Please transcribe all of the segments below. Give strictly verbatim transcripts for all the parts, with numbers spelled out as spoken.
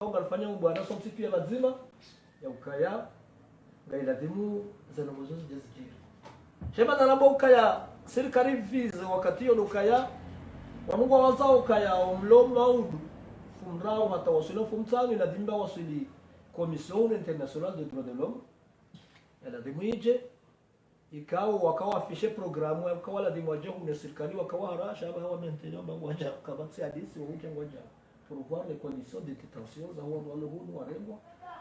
ngarifanyao bwana sontsi piya pvadzima, ya ukaya, ngayilazimu ze ndrongoo zo zidje zidjiri. Sha mana namba ukaya, sirikali pvize wakati iyo ndo ukaya, wanu ngwawazao ukaya, omlomo maudu, mfumo raru hata waswili mfumo tsanu, ilazimu waswili Commission Internationale des Droits de l'Homme, ilazimu idje, ikao waka wafixe programme, waka walazimu wadje hunu sirikali, waka wahara, sha pvaha wamenteya amba ngwadja, kapvatsi hadisi, wahudja ngwadja, pour voir les conditions de détention za wandru walo hunu warengwa,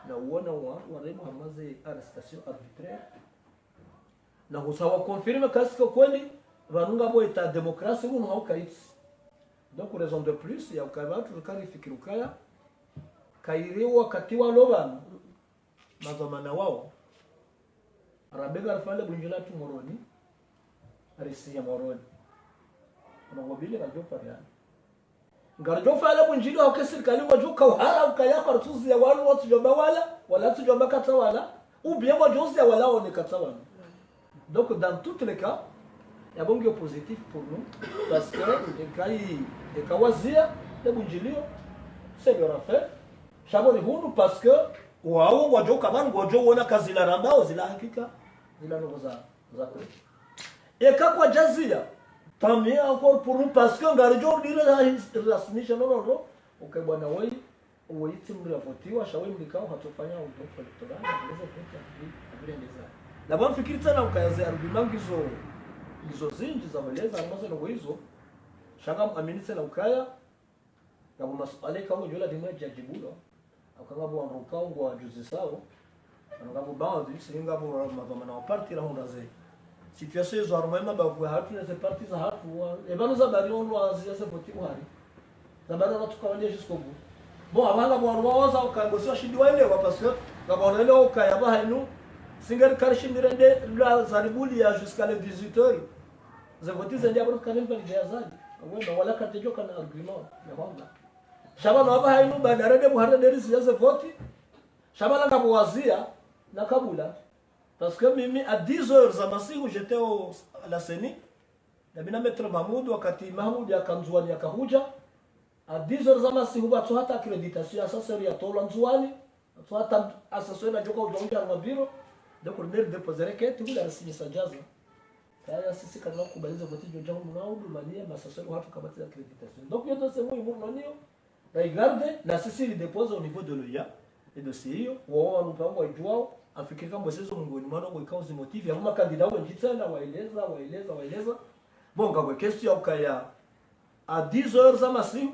na uona wandru warengwa harumwa ze arrestation arbitraire. Na husa wa confirmer kasi ko kweli, pvanu ngapvo état démocratie hunu hau kayitsi. Donc, raison de plus, ya ukaya pvatsu rikarifikiri ukaya, kayiri wakati walo pvanu, madhwamana wao, rambe ngarifanye le bundjilio latru Moroni, risiye Moroni. Ono ngobile ngaridjo fanya. Ngaridjo fanya le bundjilio hauka sirikali ngwadjo kauhara ukaya karitsuziya wanu watsudjo amba wala, wala watsudjo amba katsa wala, ou bien ngwadjo ziya wala wone katsa wala. Donc, dans tous les cas, ya bon ngiyo positif pour nous, parce que, eka yi, eka waziya, le bundjilio, c'est leur affaire. Sha pvo ni hunu, parce que, wao, ngwadjo kama, ngwadjo wona ka zila rambao, zila hakika, zila ndrongoo za, za kweli. Eka kwadjaziya, tant mieux encore pour nous, parce que ngaridjo dire la his-, la soumission, non, non, non. Ok, bwana woyi, woyi tsi mndru yavotiwa, sha woyi mlikao hatsofanya udhaifu électoral, apveze vote, apvire ndeza. Na pvwa mfikiri tsena ukaya ze argument ngizo, ngizo zindji za weleza, harumwa ze ndrongoo izo, sha ngamwamini tsena ukaya, ngapvo masuala ikao ngudjo lazimu yadjadjibulwa, hauka ngapvo wandru ikao ngwadjuzisao, ngapvo baadhi, si ngapvo madhwamana wa parti rahundra ze. Situation izo harumwa emabavu yahatru neze parti zahatru, wa, epvanu zabari ondro waziya ze vote uhari. Zabari ona tuka wandje jusqu'au bout. Bon, apvaha ngapvo wandru wawaza ukaya ngwasi washindi waelewa, parce que ngapvo wandru waelewa ukaya pvaha inu, si ngeri karishindi rende la zaribuli ya jusqu'à les dix-huit heures. Ze vote zende apvo kari mvalide Azali. Wema, wala katedjo kana argument, ya hwamba. Sha pvanu apvaha inu, baada rende buhari rende riziya ze vote. Sha pvala ngapvo waziya, na kabula. Parce que mimi, à dix heures za masihu, j'étais au, à la CENI. Na mi na Maître Mahmoud, wakati Mahmoud yaka Ndzuwani yaka hudja. À dix heures za masihu, pvatsu hata accréditation ya assesseur yatolwa Ndzuwani. Pvatsu hata assesseur yadjoka udja hudja harumwa bureau. Donc, rende ridéposer requête, hula risinyisa djaza. Kaya sisi karina kubali ze vote zidjo dja hunu na udu mania, ma assesseur wahatru kapvatsi accréditation. Donc, iyo dossier muhimu rino nayo. Na igarde, na sisi ridéposer au niveau de l'OIA. E dossier iyo, wao wanu pvangu wadjuwao, afikiri kamba sezo mngoni mwa ndrongoo ikao zi motive, ya huma candidat wendji tsena, waeleza, waeleza, waeleza. Bon, ngapvo question ya ukaya, à dix heures za masihu,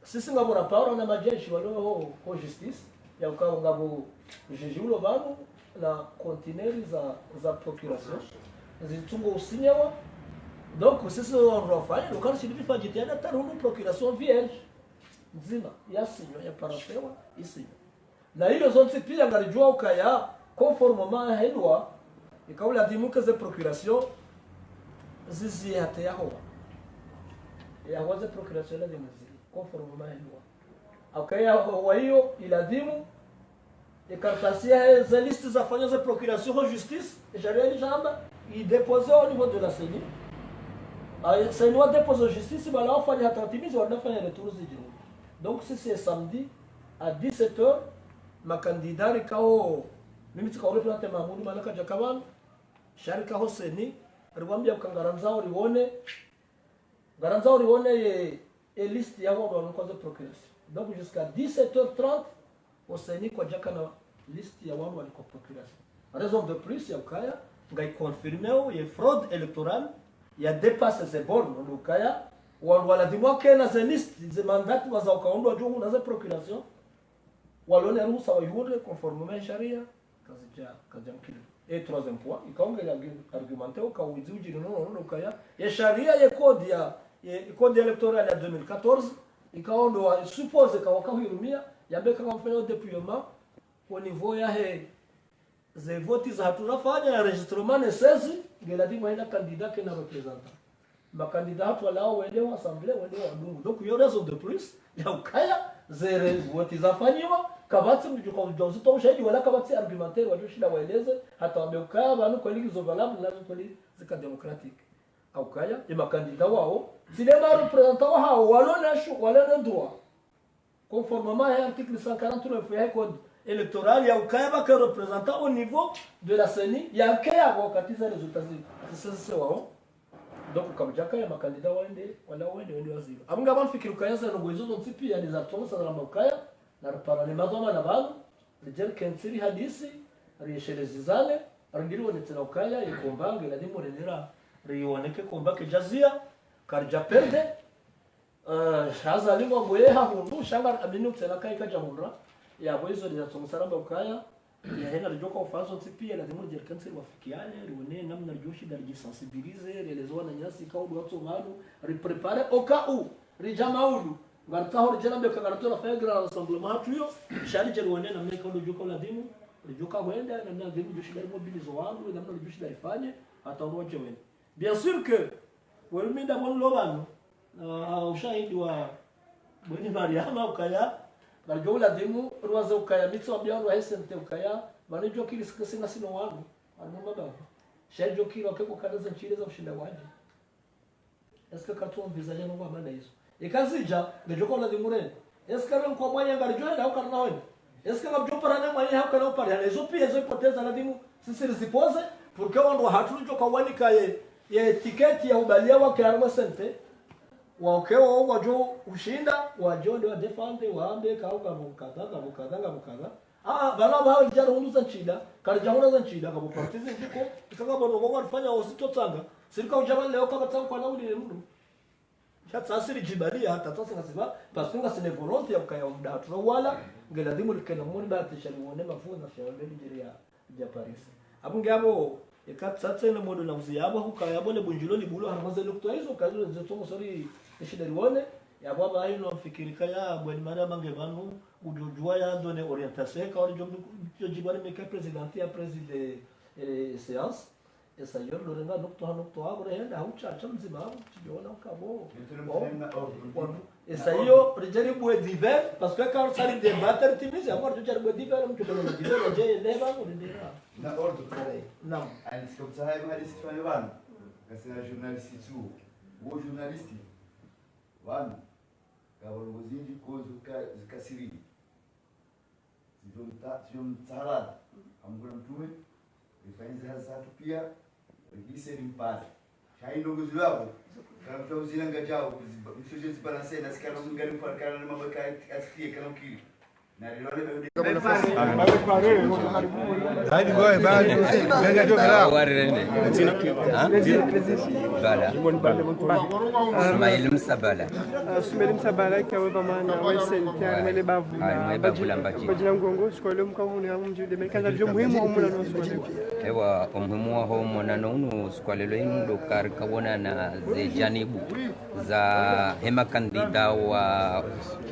sisi ngapvo raparo na madjeshi walo ho, ho justice, ya ukaya ngapvo juge ulo pvanu na conteneur za, za procuration, zitsungo usinyewa. Donc, sisi wandru wafanya, donc, karishindi rifanye jitihada hata rihundru procuration vierge, ndzima, yasinywa, yaparafewa, isinywa. Na iyo zontsi piya ngaridjuwa ukaya, conformément he loi, ikao lazimu ke ze procuration ziziye hata yahowa. Yahowa ze procuration lazimu ziziye, conformément he loi. Ukaya yahowa iyo, ilazimu, e kartasi yahe ze liste zafanya ze procuration ho justice, e sharia lishamba, idéposer au niveau de la CENI. A, CENI wadéposer ho justice, pvala wafanya hata watimizi, wanafanya retour zidjini. Donc, sisi samedi, à dix-sept heures, ma candidat rikao, mimi tsika représenter Mahmoud mana kadjaka pvanu, sha rika ho CENI, riwambia uka ngarandzao riwone, ngarandzao riwone ye, ye liste ya wandru wanu kwa ze procuration. Donc, jusqu'à dix-sept heures trente, ho CENI kwadjakana liste ya wandru wanu kwa procuration. Raison de plus ya ukaya, ngayi confirmeo ye fraude électorale ya dépasser ze bornes, ndo ukaya, wandru walazimu wakena ze liste, ze mandats waza uka wandru wadjo huna ze procuration, walona ruhusa wayihundre conformément na sharia, kazidja, kazidja mkili. Et troisième point, ikao ngeli argu-, argumenter, uka widzi udjiri nono, nono, ukaya, ye sharia ye code ya, ye code électoral ya deux mille quatorze, ikao ndo wa supposer ka waka huyirumia, yambe ka wafanya dépouillement, au niveau yahe, ze vote zahatru zafanya na enregistrement ne saisie, ngelazimu hayina candidat kena représentant. Ma candidat hatru walao wende wa assemblée, wende wa dungu. Donc, iyo raison de plus, ya ukaya, ze re-, vote zafanyiwa, kapvatsi mdru djuka udja uzitowa ushahidi, wala kapvatsi argumentaire, wadjo shinda waeleze, hata wambe ukaya, pvanu kweli ngizo valable, nazo kweli zika démocratique. Ukaya, ye ma candidat wao, tsi nde ma représentant wahao, walona shu-, walona droit. Conformément à l'article cent quarante-neuf ya code électoral, ya ukaya pvwaka représentant au niveau de la CENI, ya ukaya pvo wakati za résultats zi, zi, zi, zi, wao. Donc, kapvwadjaka ya makandida wende, wala wende, wende waziva. Apvo ngapvo mfikiri ukaya za ndrongoo izo zontsi pia, ni za tongo sa ramba ukaya, na ripara ne madhwamana pvanu, ridje rikentsi rihadisi, rieshelezane, rindiri wone tsena ukaya, ye combat, nge ladhimu renera, riwoneke combat kedjazia, karidja perdre, Eh, sha Azali ngwambo ye hahundru, sha ngari amini utsena kayi kadjahundra. Yapvo izo ndizo tsongo sa ramba ukaya, ya hena ridjoka ufanya zontsi pia, ladhimu ridje rikentsi riwafikiane, riwone namna ridjoshinda ridjisensibiliser, rieleze wananyasi ka udu watso pvanu, ripréparer au cas où, ridja maudu, ngaritsaho ridje nambe ka ngaritso nafanya grand rassemblement hatru yo, sha ridje riwone namna ka udu djoka ladhimu, ridjoka hwenda, namna ladhimu ridjoshinda rimobiliser wandru, namna ridjoshinda rifanye, hata wandru wadje wende. Bien sûr que, welu mi ndapvo nilo pvanu, ah, ushahidi wa bweni Mariama ukaya, ngaridjo uladhimu, ruwaze ukaya, mi tsi wambia wandru wa S N T ukaya, pvanu djokiri sike singa sino wandru, wandru mababa. Sha djokiri wakeko kana za ntsile za ushinda wadje. Est-ce que karitsu envisager no kwa mana izo? Ika zidja, ngedjoka uladhimu rende. Est-ce que rende kwa mwanya ngaridjo enda, hau karina hwenda? Est-ce que ngapvodjo para ne mwanya, hau karina upara? Hana izo pia, izo hypothèse ladhimu sisi rizipoze, pour que wandru wahatru ridjoka wanika ye, ye ticket ya ubalia wake harumwa S N T, wake wao wadjo ushinda, wadjo nde wa défendre, wambe, ka uka ngapvo kadha, ngapvo kadha, ngapvo kadha. Ah, pvanu pvao ridja rihundru za ntsida, karidja hundra za ntsida, ngapvo parti zindji ko, ika ngapvo ndrongoo warifanya wasi tsotsanga, sirika udja pvanu leo kapvatsi ukana uli mndru. Sha tsasi ridjibalia, hata tsasi ngasi pva, parce que ngasi ne volonté ya ukaya mda hatru wala, nge ladhimu rikena moni bahati sha riwone mavuna sha mbeli djiri ya, ya Paris. Apvo nge apvo, eka tsatse ne modo na uzi yapvo, hukaya pvo le bundjilo libulo, harumwa ze nukta izo, kazo ze tsongo sori, nishida riwone, yapvo apvo ayi no mfikiri kaya, bweni Mariama nge pvanu, udjodjuwa ya donner orientation, ka wali djo, djo djibali meka président ya préside, eh, séance. Esa iyo ndo renga nukta ha nukta apvo rehenda ha utsatsa mdzima apvo, tsidjona ukapvo. Esa iyo ridje ribwe divers, parce que ka usari débattre timizi, apvo ridje ribwe divers, mdru mwenye divers, wadje yende pvanu, rindira. Na ordre kare. Naam. Ani sika kutsaha ye mahadisi tufanye pvanu. Ngasina journaliste tu. Wo journaliste. Pvanu. Ngapvo ndrongoo zindji ko zika, zika siri. Zidjo mta-, zidjo mtsaha, ha Mungu na mtrume, rifanye ze hazi zatru pia, rikise rimpare. Sha yi ndrongoo zilo apvo, kana mtru uzina ngadjao, ziba-, msodje zibalancer, na sikana mungani mpare, kana na mamba ka-, atifie, kana ukiri. Na rilole pvahudi. Bali, boy, bali. Benga djo bala. Wari rende. Ha? Bala. Ismail Msa Bala. Ah, Ismail Msa Bala, ika we pvamwana, we S N T, ah, mwele bavu, ah, la, mwele bavu la Mbadjini. Mbadjini Ngongo, siku wa leo mka hunu ya mdji de Amerika, za djo muhimu wa mwana no siku wa leo. Ewa, omuhimu waho mwana no unu siku wa leo inu ndo karika wonana ze janibu za he makandida wa,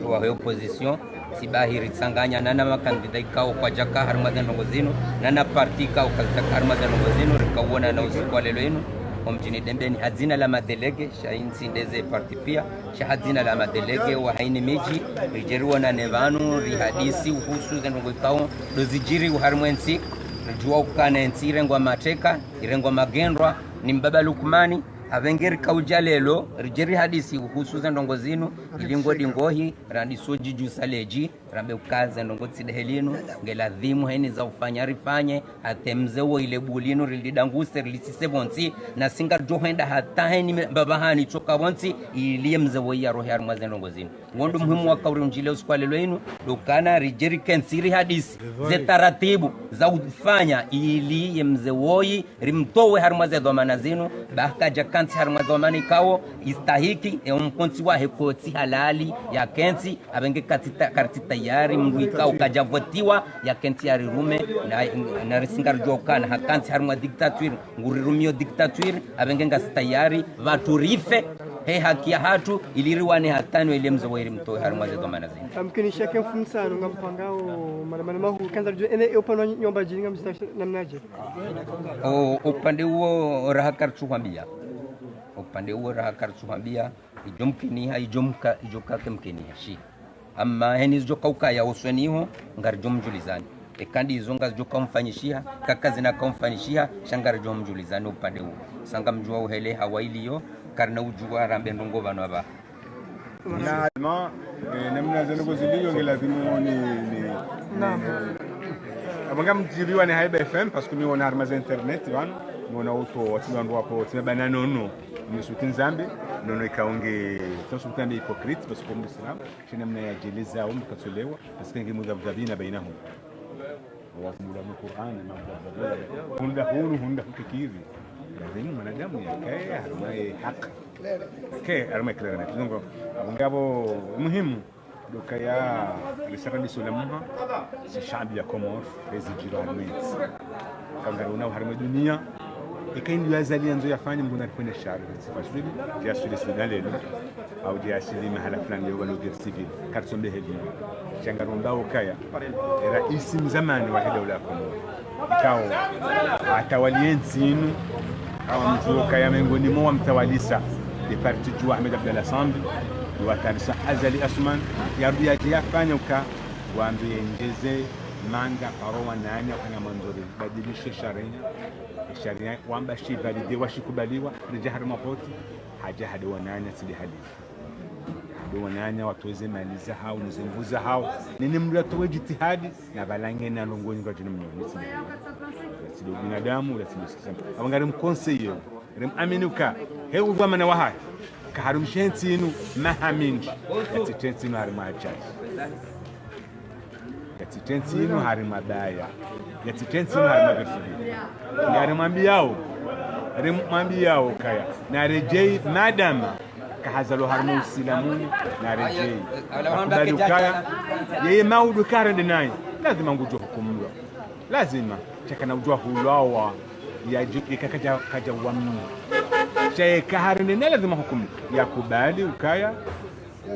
wa he opposition, tsi bahi ritsanganya nana makandida ikao kwadjaka harumwa ze ndrongoo zinu, nana parti ikao kazidjaka harumwa ze ndrongoo zinu, rika wonana usiku wa leo inu, omdjini Dembeni, ha dzina la madélégué, sha intsi ndeze parti pia, sha ha dzina la madélégué wa hayini midji, ridje riwonane pvanu, rihadisi uhusu ze ndrongoo ikao ndo zidjiri harumwa entsi, ridjuwa ukana entsi irengwa mateka, irengwa magendrwa, ni mbaba Lukmani, apvenge rika udja leo, ridje rihadisi uhusu ze ndrongoo zinu, ili ngo dingohi, randisodji djusa ledji, rambe uka ze ndrongoo tsi de helinu, nge ladhimu heni za ufanya rifanye, hata mze wo ile bulinu, rilidanguse, rilisise pvontsi, na si ngaridjo hwenda hata heni me-, mbapvi hani tsoka pvontsi, ili ye mze wo ya rohe harumwa ze ndrongoo zinu. Wo ndo muhimu wa kauri undjile usiku wa leo inu, ndo ukana ridje rikentsi rihadisi, ze taratibu za ufanya ili ye mze woyi rimtowe harumwa ze dhwamana zinu, ba kadja kantsi harumwa dhwamana ikao istahiki, e omkontsi wahe kotsi halali ya kentsi, apvenge katsi ta-, karitsi tayari mndru ikao kadja votiwa ya kentsi ya rirume, na, na risi ngaridjuwa ukana ha kantsi harumwa dictature, ngurirumio dictature, apvenge ngasi tayari, pvatsu rife, he haki yahatru, ili riwane hata no ili mze woyi rimtowe harumwa ze dhwamana zinu. Amkinisha ke mfumotsanu ngampangao maandamano mahuu, kandza ridjo, ene, e upande wa nyi-, nyi wa Mbadjini ngamzita namnadje? O, upande uwo raha karitsu hwambia. Upande uwo raha karitsu hwambia, idjo mkiniha, idjo mka-, idjo kake mkiniha, shi. Amma heni zidjo ka ukaya usoni iho, ngaridjo mdjulizani. Eka ndizo ngazidjo ka mfanyishiha, kaka zina ka mfanyishiha, sha ngaridjo mdjulizani upande uwo. Sa ngamdjuwa uhele hawa iliyo, karina udjuwa rambe ndrongoo pvanu apvaha. Na, eh, namna zinu zilio nge lazimu ni, ni, ni, abo ngamdjiriwa ni Haiba F M, parce que mi wona harumwa ze internet pvanu, mi wona uto, wati wandru wapo, tsi mabana nono, mi suti nzambi, nono ikao nge, tsi suti nzambi hypocrite, parce que muislamu, sha namna yadjeleza, umkatsolewa, parce que nge mudhabdhabina bainahum. Wakumula mu Qur'an, ma hunda hunu, hunda hukikiri. Lazimu mwanadamu yakaye harumwa ye haki. Yakaye harumwa ye clair net. Donc, abo ngabo muhimu. Ndo ukaya risara liso la muha, si shaabi ya Komori, rezi djiro harumwa entsi. Kangari una harumwa dunia, eka indru ya Azali yandzo yafanye, Mngu narikwene shari, si faswili, ya swili sina lelo. Au dia asili mahala fulani yo walo guerre civile, katsombe heli. Sha ngaromba ukaya, raisi mzamani wa daula ya Komori. Ikao, atawali entsi inu, awa mndru ukaya mengoni mwa wamtawalisa, de parti dju Ahmed Abdallah Sambi, watarisha Azali Assoumani, yarudi yadje yafanye uka, wambe yendjeze, manga, paro wananya, ukana mandori, badilishe sharia, sharia, wamba shi valide, washikubaliwa, rija harumwa voti, hadja hade wananya, sidi hali. Ndo wananya watowe ze mali zahao, ne ze nvu zahao. Nene mndru yatowe djitihadi, na pvala ngena ndrongoo nyingi wadjina mnyo, ne tsi ndo. Tsi ndo binadamu, wala tsi ndo sikisamu. Abo ngari mconseiller, rimwamini uka, he udhwamana wahahe, kaharumshe entsi inu, maha mindji, yatsitse entsi inu harumwa hatwari. Yatsitse entsi inu harumwa baya. Yatsitse entsi inu harumwa guerre civile. Ngarimwambiyao, rimwambiyao ukaya, naredjeyi madama, kahazalwa harumwa usilamuni, naredjeyi. Akubali ukaya, yeye maudu karende naye, lazima ngudjo hukumulwa. Lazima, sha kana udjwa hulwawa, yadji, ika kadja, kadja wamini. Sha yeka harende naye lazima hukumulwa. Yakubali ukaya,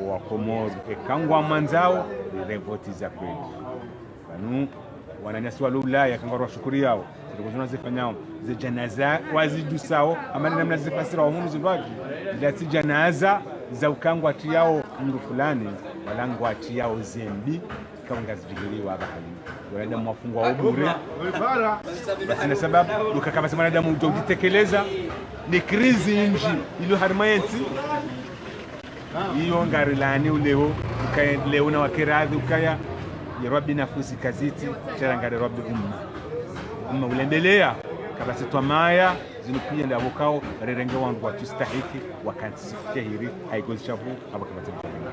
wa Komori, eka ngwamwandzao, rire voti za kweli. Pvanu, wananyasi walo Ulaya, eka ngwaro washukuriyao, zile kuzona zifanyao, ze djanaza, wazidusao, amani namna zifasira wa hunu zindwaji, ila tsi djanaza, za uka ngwatriyao mndru fulani, wala ngwatriyao zembi, ika ngazidjigiriwa bahali. Wanadamu wafungwa obure. Pvatsina sababu, ukaka pvatsi mwanadamu udjo udjitekeleza, ni krizi indji, ilo harumwa entsi, iyo ngarilaani uleo, ukaya leo na wakeradhi ukaya, ye Rabbi nafusi kazitsi, sha ra ngari Rabbi umma. Umma ulendeleya, kapvatsi twamaya, zinu piya ndapvo kao, rirenge wandru watsustahiki, wakantsi sifike hiri, haikozi shavu, abo kapvatsi mtawala.